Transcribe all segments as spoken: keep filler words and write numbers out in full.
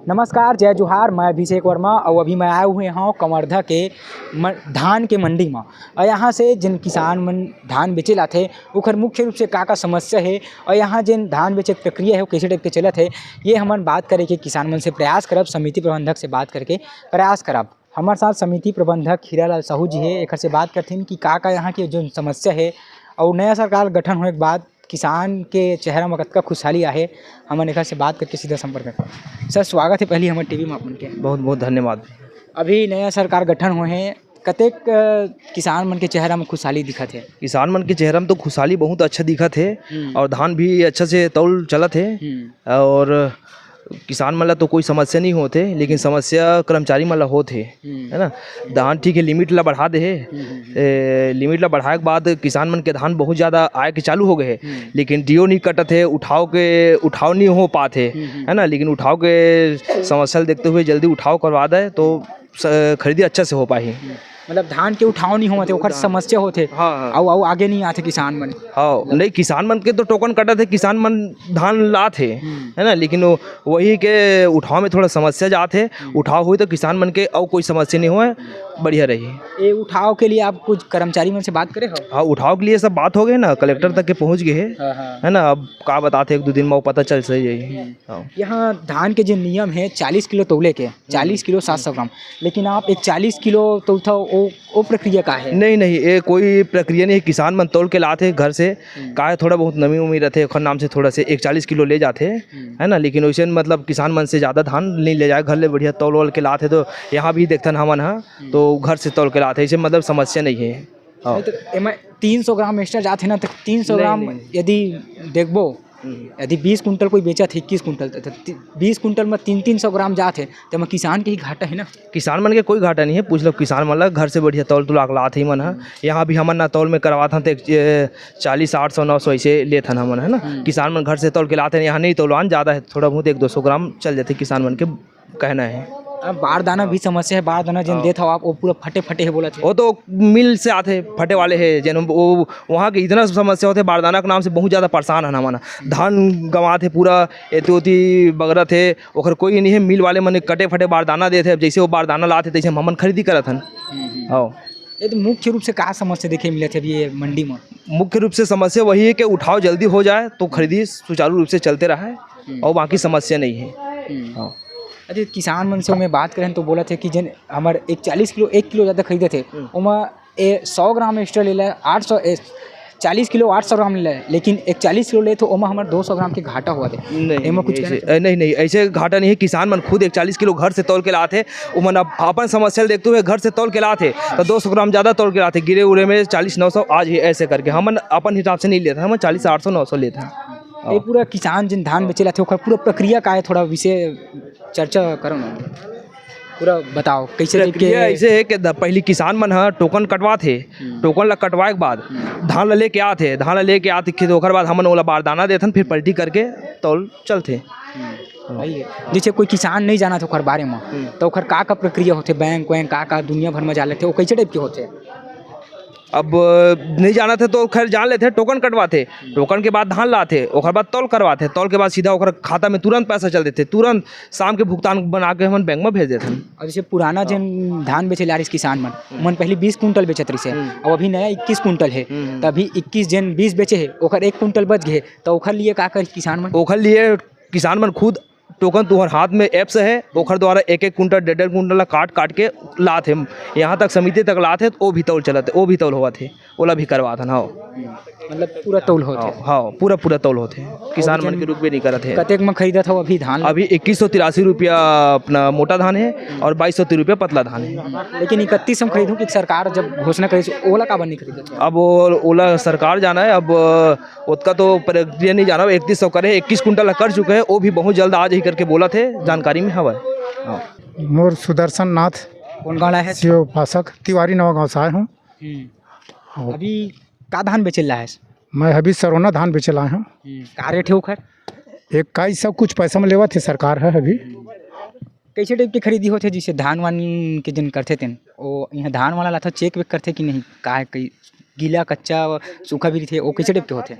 नमस्कार, जय जोहार, मैं अभिषेक वर्मा अउ अभी मैं आए हुए हूँ कवर्धा के म-, धान के मंडी में। और यहाँ से जिन किसान मन धान बेचे लाथे, ओखर मुख्य रूप से का का समस्या है और यहाँ जिन धान बेचे के प्रक्रिया है, वो कैसे टाइप के चलत है, ये हमन बात करे के किसान मन से प्रयास करब, समिति प्रबंधक से बात करके प्रयास करब। हमारे साथ समिति प्रबंधक हीरालाल साहू जी है, एकर से बात करथिन कि का का यहाँ के जो समस्या है और नया सरकार गठन होने के बाद किसान के चेहरा में कतका खुशहाली आहे। हमन एकर से बात करके सीधा संपर्क में। सर, स्वागत है पहली हमर टीवी में अपन के। बहुत बहुत धन्यवाद। अभी नया सरकार गठन हुए हैं, कतेक अ, किसान मन के चेहरा में खुशहाली दिखत है? किसान मन के चेहरा में तो खुशहाली बहुत अच्छा दिखत है। हम्म। और धान भी अच्छा से तौल चलत है। हम्म। और किसान मन ला तो कोई समस्या नहीं होत हे, लेकिन समस्या कर्मचारी मन ला होत हे, हम्म। है ना? धान ठीक है, लिमिट ला बढ़ा दे हे। हम्म, हम्म, हम्म। ए, लिमिट ला बढ़ाए के बाद किसान मन के धान बहुत ज्यादा आए के चालू हो गए हे, हम्म। लेकिन डीओ नहीं कटत हे, उठाव के, उठाव नहीं हो पात हे, हम्म, हम्म। है ना? लेकिन उठाव के समस्या ला देखते हुए जल्दी उठाव करवा दे तो स-, खरीदी अच्छा से हो पाही। हम्म। मतलब धान के उठाव नहीं होवत हे, ओखर धान। समस्या होत हे। हाँ, हाँ। अउ, अउ आगे नहीं आथे किसान मन। हाँ, नहीं, किसान मन के तो टोकन कटत हे, किसान मन धान लात हे, हम्म। है ना? लेकिन वो, वही के उठाव में थोड़ा समस्या जात हे। हम्म। उठाव होई तो किसान मन के अउ कोई समस्या नहीं होय, बढ़िया रही। ये उठाव के लिए आप कुछ कर्मचारी मन से बात करे हो? हाँ, उठाव के लिए सब बात हो गए ना, कलेक्टर तक के पहुँच गए हे, हाँ, हाँ। है ना? अब का बताते, एक दो दिन में वो पता चल सही जाही। हम्म। हाँ। यहाँ धान के जो नियम है चालीस किलो तौले के, चालीस किलो सात सौ ग्राम, लेकिन आप एक चालीस किलो तौलथव, वो, वो प्रक्रिया का है? नहीं, नहीं, ये कोई प्रक्रिया नहीं है। किसान मन तौल के लात हे घर से, हम्म। का है, थोड़ा बहुत नमी उमी रहते, ओखर नाम से थोड़ा से एक चालीस किलो ले जाते, हम्म। है ना? लेकिन वैसे मतलब किसान मन से ज्यादा धान नहीं ले जाए, घर ले बढ़िया तौल वौल के लात हे। तो यहाँ भी देखथन हमन हा, हम्म। तो घर से तौल के लात हे, ऐसे मतलब समस्या नहीं है। हाँ। नहीं तो एमा तीन सौ ग्राम एक्स्ट्रा जात हे ना, तो तीन सौ नहीं, ग्राम नहीं। यदि देखबो, हम्म। यदि बीस कुंटल कोई बेचत हे, इक्कीस कुंटल, तो ती-, बीस कुंटल में तीन तीन सौ ग्राम जात हे, तो एमा किसान के ही घाटा है ना। किसान मन के कोई घाटा नहीं है, पूछ लो किसान मन ला, घर से बढ़िया तौल तुला के लात हे मन ह। हम्म। यहाँ भी हमन ना तौल में करवात हन, तो एक, ए, चालीस, आठ सौ, नौ सौ ऐसे लेथन हमन, है ना। हम्म। किसान मन घर से तौल के लात हे, यहाँ नहीं तौलवान, ज्यादा है, थोड़ा बहुत एक दो सौ ग्राम चल जाते किसान मन के कहना है। अब बारदाना भी समस्या है, बारदाना जिन हाँ। देत हव आप, वो पूरा फटे फटे है बोलत हे। वो तो मिल से आते फटे वाले है, जन वो वहाँ के इतना समस्या होते, बारदाना के नाम से बहुत ज्यादा परेशान है हमन। धान गंवात हे पूरा, एती ओती बगरत हे, ओकर कोई नहीं है। मिल वाले मन कटे फटे बारदाना देत हे, अब जैसे वो बारदाना लात हे, तैसे हमन खरीदी करत हन। हम्म, हम्म। हाँ। ये तो मुख्य रूप से का समस्या देखे मिलत हे अभी ये मंडी में? मुख्य रूप से समस्या वही है कि उठाव जल्दी हो जाए तो खरीदी सुचारू रूप से चलते रहे हम्म। और बाकी समस्या नहीं है। हम्म। हाँ। अरे, किसान मन से मैं बात करें तो बोलत हे कि जन हमर एक चालीस किलो, एक किलो ज्यादा खरीदत हे, हम्म। ओमा ए, सौ ग्राम एक्स्ट्रा ले ले, आठ सौ, ए, चालीस किलो आठ सौ ग्राम ले ले, लेकिन एक चालीस किलो ले तो ओमा हमर दो सौ ग्राम के घाटा होवत हे। नहीं, एमा कुछ ऐसे, कहना ए, नहीं, नहीं, ऐसे घाटा नहीं है। किसान मन खुद एक चालीस किलो घर से तौल के लात हे, ओमन अप-, अपन समस्या ल देखते हुए घर से तौल के लात हे, तो दो सौ ग्राम ज्यादा तौल के लात हे, गिरे उरे में चालीस नौ सौ आज ही ऐसे करके। हमन अपन हिसाब से नहीं लेते, हमन चालीस आठ सौ नौ सौ लेते हैं। ये पूरा किसान जिन धान बेचे लाथे, ओकर पूरा प्रक्रिया का है, थोड़ा विषय चर्चा करो ना, पूरा बताओ कैसे प्रक्रिया लेके। ऐसे है कि द-, पहली किसान मन ह टोकन कटवात हे, हम्म। टोकन ला कटवाए के बाद हम्म। धान ला लेके आत हे, धान ला लेके आत हे, ओकर बाद हमन ओला बारदाना देथन, फिर पलटी करके तौल चलथे। हम्म। हाँ। सही है। जैसे कोई किसान नहीं जानत हे ओकर बारे में, हम्म। तो ओकर का का प्रक्रिया होथे, बैंक वैंक का का दुनिया भर में जा लेथे, वो कैसे टाइप के होथे? अब नहीं जानत हे तो खैर जान लेथे, टोकन कटवाथे, टोकन के बाद धान लाथे, ओकर बाद तौल करवाथे, तौल के बाद सीधा ओकर खाता में तुरंत पैसा चल देथे, तुरंत शाम के भुगतान बना के हमन बैंक में भेज देथन। अब जैसे पुराना हाँ। जिन धान बेचे ला रहिस किसान मन, हम्म। मन पहले बीस कुंटल बेचत रहिस हे, हम्म। अब अभी नया इक्कीस कुंटल है, हम्म। तो अभी इक्कीस जिन बीस बेचे है, ओकर एक कुंटल बच गए, तो ओकर लिए का कर किसान मन? ओकर लिए किसान मन खुद टोकन तुहर हाथ में एप्स है, ओखर द्वारा एक एक कुंटल, डेढ़ डेढ़ कुंटल ला काट काट के लात हे, यहाँ तक समिति तक लात हे, तो वो भी तौल चलत हे, वो भी तौल होवत हे, ओला भी करवात हन। हाँ। मतलब पूरा तौल होत हे? हाँ, हाँ, पूरा पूरा तौल होत हे। किसान मन के रुकबे नहीं करत हे। कतेक में खरीदत हव अभी धान ला? अभी इक्कीस सौ तिरासी रुपया अपना मोटा धान है और बाईस सौ रुपया पतला धान है। लेकिन इकतीस सौ में खरीदूं कि सरकार जब घोषणा करे, ओला काबर नहीं खरीदत हे? अब वो, ओला सरकार जाना है, अब ओतका तो प्रक्रिया नहीं जाना, इकतीस सौ करे, इक्कीस कुंटल कर चुके हैं, वो भी बहुत जल्द आ जाही करके बोलत हे, जानकारी में हवय। हाँ। मोर सुदर्शन नाथ, कौन गाँव ला है? शिव उपासक, तिवारी नवा गांव से आए हूँ। हम्म। हाँ। अभी का धान बेचे ला है? मैं अभी सरोना धान बेचे लाए हूँ। हम्म। का रेट है ओखर? इक्कीस सौ कुछ पैसा में लेवत हे सरकार है अभी। कैसे टाइप के खरीदी होथे, जैसे धान वान के जिन करथे तेन, वो यहाँ धान वाला लाथे, चेक वेक करथे कि नहीं, का है, कई गीला, कच्चा, सूखा भी रहिथे, वो कैसे टाइप के होथे?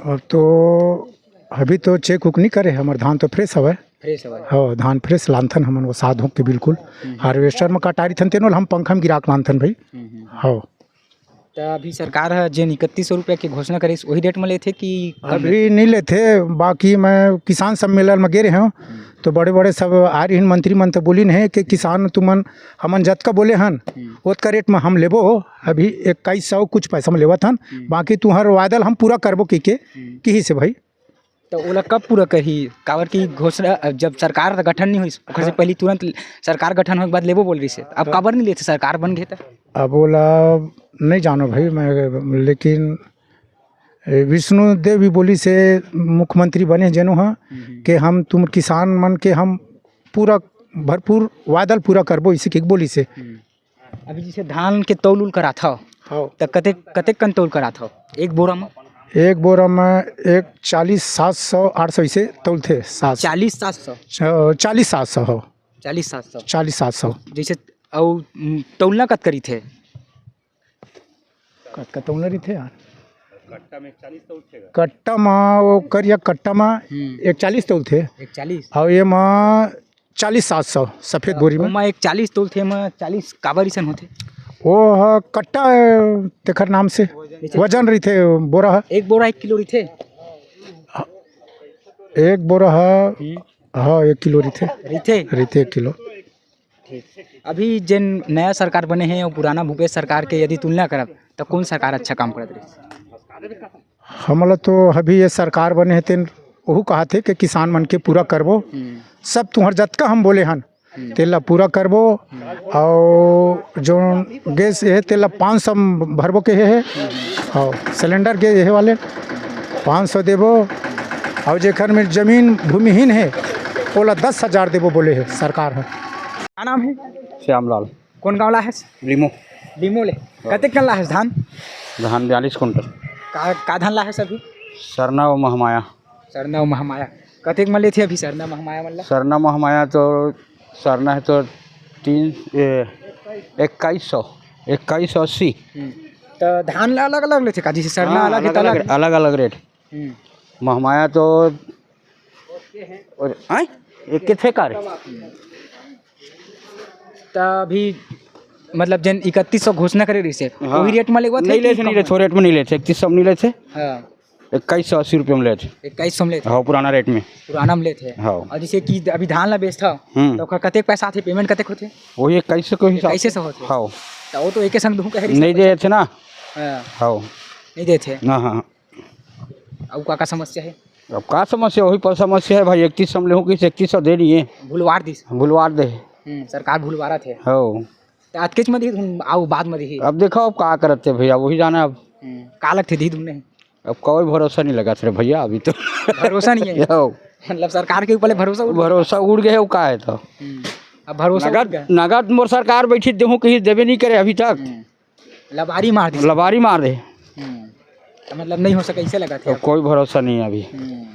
अब तो अभी तो चेक उक नहीं करे, हमर धान तो फ्रेश हवय। फ्रेश हवय। हाँ, धान फ्रेश लानथन हमन, वो साध होके बिल्कुल। हार्वेस्टर में कटारी थन, तेनो ल हम पंखा में गिरा के लानथन भाई। हाँ। त अभी सरकार ह जेन इकतीस सौ रुपया के घोषणा करिस, वही रेट में लेथे कि कम लेथे? अभी नहीं लेथे, बाकी मैं किसान सम्मेलन में गे रहे हूँ, तो बड़े-बड़े सब आ रही मंत्री मन, तो बोलिन हे कि किसान तुमन, हमन जतका बोले हन, ओतका रेट में हम लेबो। अभी इक्कीस सौ कुछ पैसा में लेवत हन, बाकी तुहर वायदा ल हम पूरा करबो कहिके, किहिस हे भाई। त ओला कब पूरा करही? काबर कि घोषणा, जब सरकार गठन नहीं होइस, ओकर से पहले तुरंत सरकार गठन होए के बाद लेबो बोल रहिस हे। अब काबर नहीं लेथे, सरकार बन गे त? अब ओला नहीं जानो भाई मैं, लेकिन ए, विष्णु देव भी बोलिस हे, मुख्यमंत्री बने जेनो ह, कि हम तुम किसान मन के हम पूरा भरपूर वायदा ल पूरा करबो, इसे के बोलिस हे। अभी जैसे धान के तौल उल करात हव, हाँ। त कतेक, कतेक कन तौल करात हव एक बोरा म? एक बोरा म एक चालीस सात सौ, आठ सौ इसे तौलथे, सात सौ। चालीस सात सौ? च-, चालीस सात सौ हो। चालीस सात सौ। चालीस सात सौ। जैसे अउ, उम, तौलना कतका रहिथे? कतका तौलना रहिथे यार? कट्टा म वो करिया कट्टा म हम्म। एक चालीस तौलथे। एक चालीस? अउ ये म चालीस सात सौ सफेद बोरी में। ओमा एक चालीस तौलथे, एमा चालीस काबर अइसन होथे? वो ह कट्टा, तेखर नाम से वजन रहिथे बोरा ह। एक बोरा एक किलो रहिथे? एक बोरा ह, हम्म। हाँ, एक किलो रहिथे। रहिथे? रहिथे एक किलो। ठीक। अभी जेन नया सरकार बने हे अउ पुराना भूपेश सरकार के यदि तुलना करब, त कौन सरकार अच्छा काम करत रहिस? हमला तो अभी ये सरकार बने हे, तेन ओहू कहाथे कि किसान मन के पूरा करबो। हम्म। सब तुहर जतका हम बोले हन, हम्म। तेला पूरा करबो। हम्म। अउ जो गैस हे, तेला पाँच सौ भरबो के हे, हे। अउ सिलेंडर के हे वाले पाँच सौ देबो। अउ जेखर में जमीन भूमिहीन हे, ओला दस हजार देबो बोले हे सरकार ह। का नाम हे? श्यामलाल। कौन गाँव ला हे? लिमो। लिमो ले। हाँ। कतेक कन ला हे धान? धान बयालीस कुंटल। का, का धान ला हे अभी? सरना अउ महमाया। सरना अउ महमाया। कतेक म लेथे अभी सरना महमाया मन ला? सरना महमाया तो, सरना हे तो तीन, ए, इक्कीस सौ, इक्कीस सौ अस्सी। हम्म। त धान ला अलग-अलग लेथे का? जैसे सरना हाँ, अलग हे त अलग-अलग, अलग? अलग-अलग रेट। हम्म। महमाया तो और, आय? एक के थे का रे? त अभी मतलब जेन इकतीस सौ घोषणा करे रहिस हे, हाँ। वही रेट म लेवत हे नहीं कि लेथे, कम नहीं लेथे, में? वो रेट में नहीं लेथे, इकतीस सौ में नहीं लेथे। हाँ। इक्कीस सौ अस्सी रुपये में लेथे। इक्कीस सौ में लेथे? हाँ, पुराना रेट में। पुराना में लेथे। हाँ। अउ जैसे कि अभी धान ला बेचथव, हम्म। त ओकर कतेक पैसा आथे, पेमेंट कतेक होथे? वही इक्कीस सौ के हिसाब इक्कीस सौ से। होथे? हाँ। त वो तो एके संग दूँ कहे रहिस नहीं हे। देथे ना। हाँ। हाँ। नहीं देथे? हाँ, हाँ। अउ का, का समस्या हे? अब का समस्या, वही पर समस्या हे भाई, इकतीस सौ में लेहूँ कहिस, इकतीस सौ दे नहीं हे। भुलवार दिस। भुलवार दे। हम्म, सरकार भुलवारत हे। हो। त अतकेच म दिही, अउ बाद म दिही। अब देखो, अब का करत हे भैया, वही जाना अब। हम्म, का लगथे दिही धुन नहीं? अब कोई भरोसा नहीं लगत रे भैया, अभी तो। भरोसा नहीं हे? हो। मतलब सरकार के ऊपर ले भरोसा उठ भरोसा उड़ गया हे, वो का हे तो। हम्म, अब भरोसा उठ नगद, गया। नगद मोर सरकार बैठी देहूँ कहिस, देबे नहीं करे अभी तक। हम्म। लबारी मार दे। लबारी मार दे। हम्म। त मतलब नहीं हो सके, ऐसे लगत हे तो अब। कोई भरोसा नहीं है अभी। हम्म।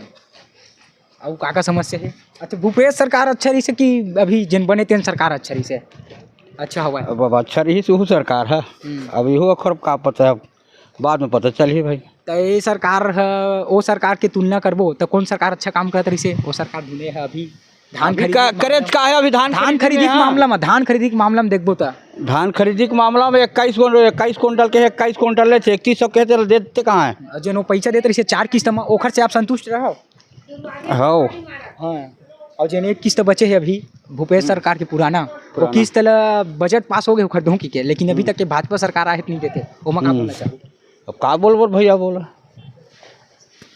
अउ का का समस्या हे? अच्छा, भूपेश सरकार अच्छा रहिस हे कि अभी जेन बने तेन सरकार अच्छा रहिस हे? अच्छा हवय। अब, अब अच्छा रहिस, उहू सरकार हे। हम्म। अब इहू अखर का पता हे, बाद में पता चलही भाई। त ये सरकार ह, ओ सरकार के तुलना करबो, त कौन सरकार अच्छा काम करत रहिस हे? ओ सरकार धुने हे अभी। धान अभी खरीदी का, के करे मामला का हे अभी धान धान खरीदी खरीदी में के हाँ। मामला में, धान खरीदी के मामला में देखबो त। धान खरीदी के मामला में इक्कीस कुं-, इक्कीस कुंटल के, इक्कीस कुंटल लेथे, इकतीस सौ के, तेला देते कहाँ हे? अउ जेन वो पैसा देत रहिस हे चार किस्त में, ओखर से आप संतुष्ट रहो? हव। हाँ। अउ जेन एक किस्त बचे हे अभी, भूपेश हम्म। सरकार के पुराना, वो पुराना। किस्त ला बजट पास हो गए ओखर दोहू के, लेकिन अभी हम्म। तक के भाजपा सरकार आहे त नहीं देथे, ओमा का हम्म। बोलना चाहू? अब का बोलबो भैया, बोला।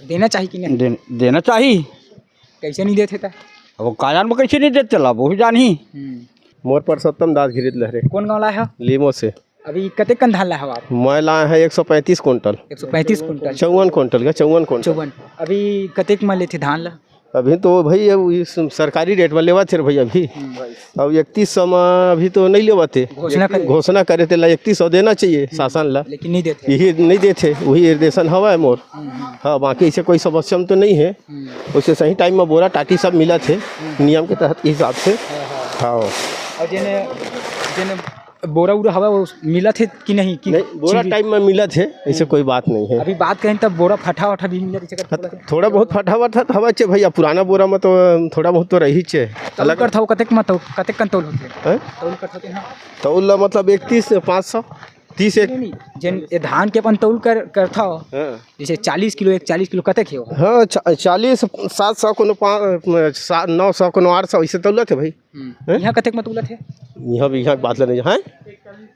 देना चाही कि नहीं? दे-, देना चाही। कैसे नहीं देथे त? अब वो का जान कैसे नहीं देथे ला, वही जानही। हम्म। मोर परसोत्तम दास घिरित लहरे। कौन गाँव ला हे? लीमो से। अभी कतेक कन धान ला हव आप? मैं लाए हे एक सौ पैंतीस कुंटल। एक सौ पैंतीस कुंटल। चौवन कुंटल का, चौवन कुंटल। चौवन। अभी कतेक म लेथे धान ला? अभी तो भाई, अब इस सरकारी रेट में लेवत हे भैया अभी। हम्म। अब इकतीस सौ में अभी तो नहीं लेवत हे। घोषणा करे। घोषणा करे तेला इकतीस सौ देना चाहिए शासन ला। लेकिन नहीं देथे। यही नहीं देथे, वही निर्देशन हवा है मोर। हम्म, हम्म। हाँ, बाकी ऐसे कोई समस्या में तो नहीं है। हम्म। वैसे सही टाइम में बोरा टाटी सब मिलत हे, हम्म। नियम के तहत के हिसाब से। हाँ, हाँ। हाँ। और जेने, जेने बोरा उरा हवा वो मिलत हे कि नहीं कि नहीं, बोरा चीज? टाइम में मिलत हे, ऐसे हम्म। कोई बात नहीं है। अभी बात करें तब बोरा फटा वटा भी मिलत हे, हाँ, थोड़ा बहुत फटा वटा हवा चे भैया, पुराना बोरा में तो थोड़ा बहुत तो रही चे। तौल अलग करथव कतेक में तौ-, कतेक कन तौल होथे? हैं? तौल करथव कि हाँ? तौल ला मतलब इकतीस पाँच सौ, तीस एक। नहीं, नहीं, जेन ये धान के अपन तौल कर, करथव, हाँ। जैसे चालीस किलो, एक चालीस किलो कतेक हे वो? हाँ, चा-, चालीस, सात सौ, कोनो पाँच, सा-, नौ सौ, कोनो आठ सौ, ऐसे तौलत हे भाई। हम्म। हैं? यहाँ कतेक में तौलत हे? यहाँ भी, यहाँ बात लेने हैं?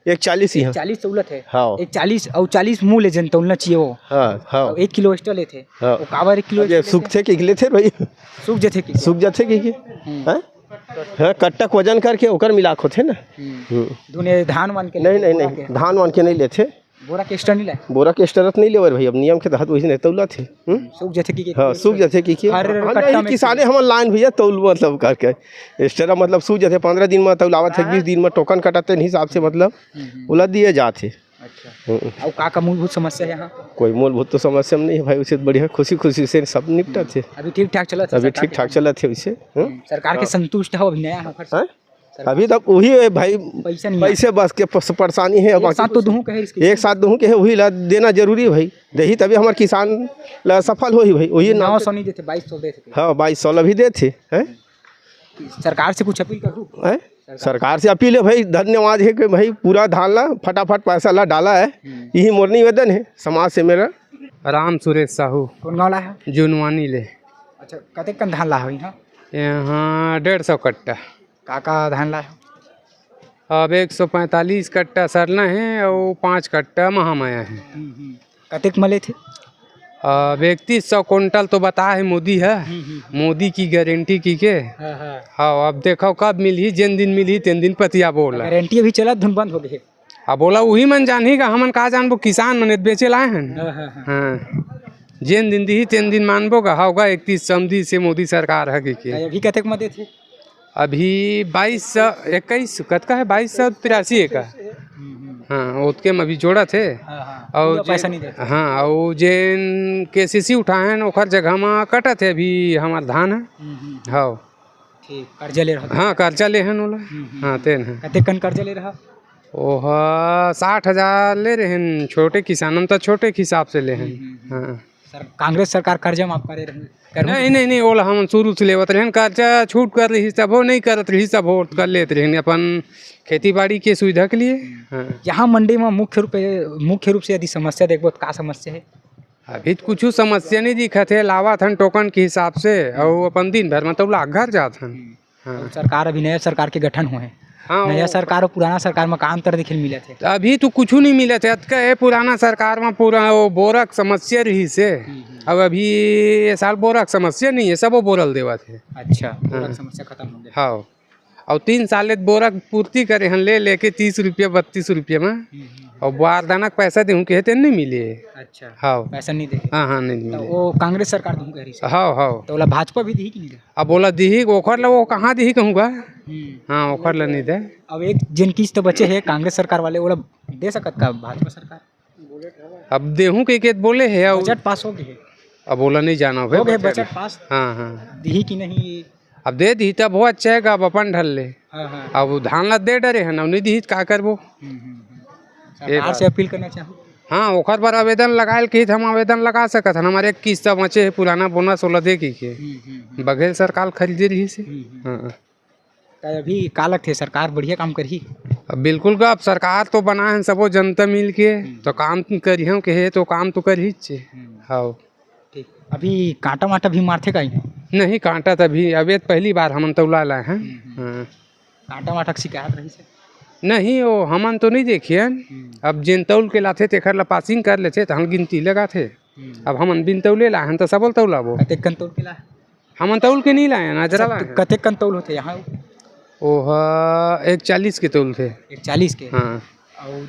एक चालीस यहाँ। चालीस तौलत हे? हाँ। एक चालीस, और चालीस मूल हे, जेन तौलना चाहिए वो। हाँ, हाँ। और एक किलो extra लेथे। हाँ। वो काबर एक किलो अब ये extra सूख लेथे? थे कि लेथे भाई? सूख जथे कि? सूख जथे कि, कि? हम्म। हैं? हाँ, कट्टा के वजन करके ओकर मिलाक होथे ना। हम्म। हम्म। दुने धान वान के नहीं, लेथे, नहीं, बोरा नहीं, के? धान वान के नहीं लेथे। बोरा के extra नहीं लाए? बोरा के extra तो नहीं लेवे भाई, अब नियम के तहत वही नहीं तौलत हे। हम्म? सूख जथे कि, कि हाँ, सूख जथे कि, कि हर हाँ, कट्टा नहीं, में किसाने हमन लाइन भैया तौल मतलब करके। Extra मतलब सूख जथे, पंद्रह दिन में तौलावत हे, हाँ। बीस दिन में टोकन कटाते हैं, हिसाब से मतलब हम्म, हम्म। ओला दिए जात हे। अच्छा। हम्म। अउ का का मूलभूत समस्या हे यहाँ? कोई मूलभूत तो समस्या नहीं है भाई, उसे बढ़िया खुशी खुशी से सब निपटत हे। अभी ठीक ठाक चलत हे अभी सरकार ठीक के ठाक काम? चलत हे वैसे। हम्म? हम्म, सरकार के हाँ। संतुष्ट हो, अभी नया हो, खर्च हैं? सरकार अभी तक वही है भाई, पैसा नहीं पैसे आया। बस के पस-, परेशानी है, एक बाकी साथ तो कुछ दुहूं कहे इसके। एक साथ दुहूं के है, वही ला देना जरूरी है भाई। देही तभी हमार किसान ला सफल होही भाई, वही नाम नौ से सौ नहीं देते, बाईस सौ देते। हाँ, बाईस सौ अभी देते हैं। सरकार से कुछ अपील करूँ? हैं? सरकार। सरकार से अपील है भाई, धन्यवाद है कि भाई पूरा धान ला फटाफट पैसा ला डाला है, हम्म। यही मोर निवेदन है समाज से मेरा। राम सुरेश साहू। कौन गाँव ला है? जुनवानी ले। अच्छा, कतेक कन धान ला हो यहाँ? यहाँ डेढ़ सौ कट्टा। का का धान ला हो? अब एक सौ पैंतालीस कट्टा सरना है और पाँच कट्टा महामाया है। हम्म, हम्म। कतेक म लेथे? अब इकतीस सौ कुंटल तो बता है मोदी है, हम्म, हम्म। मोदी की गारंटी की के। हाँ, हाँ। हाँ, अब देखो कब मिलही, जेन दिन मिलही तेन दिन पतिया बोला। गारंटी अभी चलत धुन बंद हो गए। अब बोला उही मन जानही का, हमन का जानबो, किसान मन बेचे लाए हन। हाँ, हाँ, हाँ। हाँ, जेन दिन दिही तेन दिन मानबो का, होगा इकतीस समझी से मोदी सरकार है कि के। अभी कतेक म देथे? अभी बाईस सौ, इक्कीस, कतका है? बाईस सौ तिरासी है का? हम्म, हम्म। हाँ, ओतके में अभी जोड़त हे। हाँ, हाँ, और पूरा जे-, पैसा नहीं देते। हाँ, और जेन केसीसी उठाए हैं, ओखर जगह में कटत हे अभी हमार धान है। हम्म, हम्म। हाँ। ठीक, कर्जा ले रहा? हाँ, कर्जा ले हैं ओला। हम्म, हम्म। हाँ, तेन है। कतेक कन कर्जा ले रहा? ओह, साठ हजार ले रहे हैं, छोटे किसान, हम तो छोटे के हिसाब से ले हैं। हम्म, हम्म, हम्म। हाँ। सर, कांग्रेस सरकार कर्जा माफ करे रहे, करू? नहीं, नहीं, नहीं, ओला हमन शुरू से लेवत रहेन, कर्जा छूट कर रही तब हो, नहीं करत रही तब हो, कर लेत रहेन अपन खेती बाड़ी के सुविधा के लिए। हम्म। हाँ। यहाँ मंडी में मुख्य रूप, मुख्य रूप से यदि समस्या देखबो तो का समस्या है? अभी तो कुछ समस्या नहीं दिखत है, लावत हन टोकन के हिसाब से, हम्म। और अपन दिन भर में तो लाग घर जात हन। हम्म। हाँ। अउ सरकार अभी नया सरकार के गठन होए हे। हाँ, नया वो सरकार अउ पुराना सरकार म का अंतर देखे ल मिलत हे? त अभी तो कुछु नहीं मिलत हे। अतका हे पुराना सरकार म पूरा वो बोरा के समस्या रहिस हे। हम्म, हम्म। अब अभी ये साल बोरा के समस्या नहीं हे, सबो बोरा ल देवत हे। अच्छा, बोरा हाँ। के समस्या खत्म हो गया। हाँ। अउ तीन साल ले बोरा के पूर्ति करे हन, ले लेके तीस रुपया, बत्तीस रुपया म। हम्म, हम्म, हम्म। अउ बारदाना के पैसा देहूँ कहे तेन नहीं मिले। अच्छा। हाँ। पैसा नहीं दे। हाँ, हाँ, नहीं त मिले। वो कांग्रेस सरकार देहूँ कह रही हे। हाँ, हाँ। त ओला भाजपा भी दिही कि नहीं दे? अब ओला दिही, ओखर ला वो कहाँ दिही कहूँगा? हम्म। हाँ, ओखर ला नहीं दे। अब एक जेन किस्त बचे हे कांग्रेस सरकार वाले, ओला दे सकत का भाजपा सरकार? अब देहूँ कहिके बोले हे, अउ बजट पास हो गए हे। अब ओला नहीं जाना भाई, हो गए बजट। Budget pass? हाँ, हाँ। दिही कि नहीं? अब दे दिही तब हो अच्छा हे, अब अपन ढल ले। हाँ, हाँ। अब धान ला दे डरे हन, अब नहीं दिही त का करबो? हम्म, हम्म, हम्म। ये सरकार बात। से अपील करना चाहूँ। हाँ, ओखर बर आवेदन लगायल कही त हम आवेदन लगा सकत हन। हमारे एक किस्त बचे हे पुराना बोनस, ओला दे कहिके। हम्म, हम्म, हम्म। बघेल सरकार खरीदे रहिस हे। हम्म, हम्म। हाँ। त अभी का लगथे, सरकार बढ़िया काम करही? अब बिल्कुल का, अब सरकार तो बनाए हन सबो जनता मिल के, हम्म। तो काम करिहौं कहे तो काम तो करहीच हे। हम्म। हाँ। ठीक। अभी कांटा वांटा भी मारथे का इहाँ? नहीं, कांटा त अभी, अबे त पहली बार हमन तौला लाए हन। हम्म, हम्म। हाँ। कांटा वांटा के शिकायत रहिस हे? नहीं, वो हमन तो नहीं देखे हन। हम्म। अब जेन तौल के लाथे तेखर ला पासिंग कर लेथे, तहन गिनती लगाथे। हम्म। अब हमन बिन तौले लाए हन, त सबो ल तौलाबो। कतेक कन तौल के लाए? हमन तौल के नहीं लाए हन, अजरा अच्छा, लाए तो हन। कतेक कन तौल होथे यहाँ? ओह, एक चालीस के तौल थे। एक चालीस के? हाँ। अउ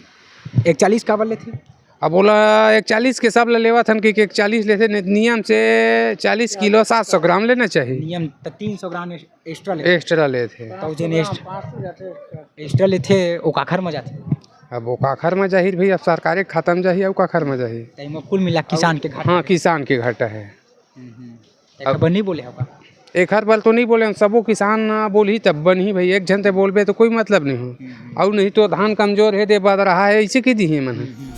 एक चालीस काबर लेथे? अब ओला एक चालीस के सब ला लेवत हन कि एक चालीस लेथे, नि-, नियम से चालीस किलो सात सौ ग्राम लेना चाहिए। नियम त तीन सौ ग्राम extra लेथे। Extra लेथे। त जेन ext-, extra लेथे, ओ काखर म जाथे? अब ओ काखर म जाही भाई, अब सरकारी खाता म जाही, अउ काखर म जाही? त एमा कुल मिला किसान के घाटा हाँ, हे। किसान के घाटा हे। हम्म, हम्म। त अब एकर बर नहीं बोले हो का? एखर बल तो नहीं बोले, सबो किसान ना बोलही तब बनही भाई, एक झन ते बोलबे तो कोई मतलब नहीं हो। अउ नहीं तो धान कमजोर हे, दे बदरहा हे, ऐसे कह दिही मन ह।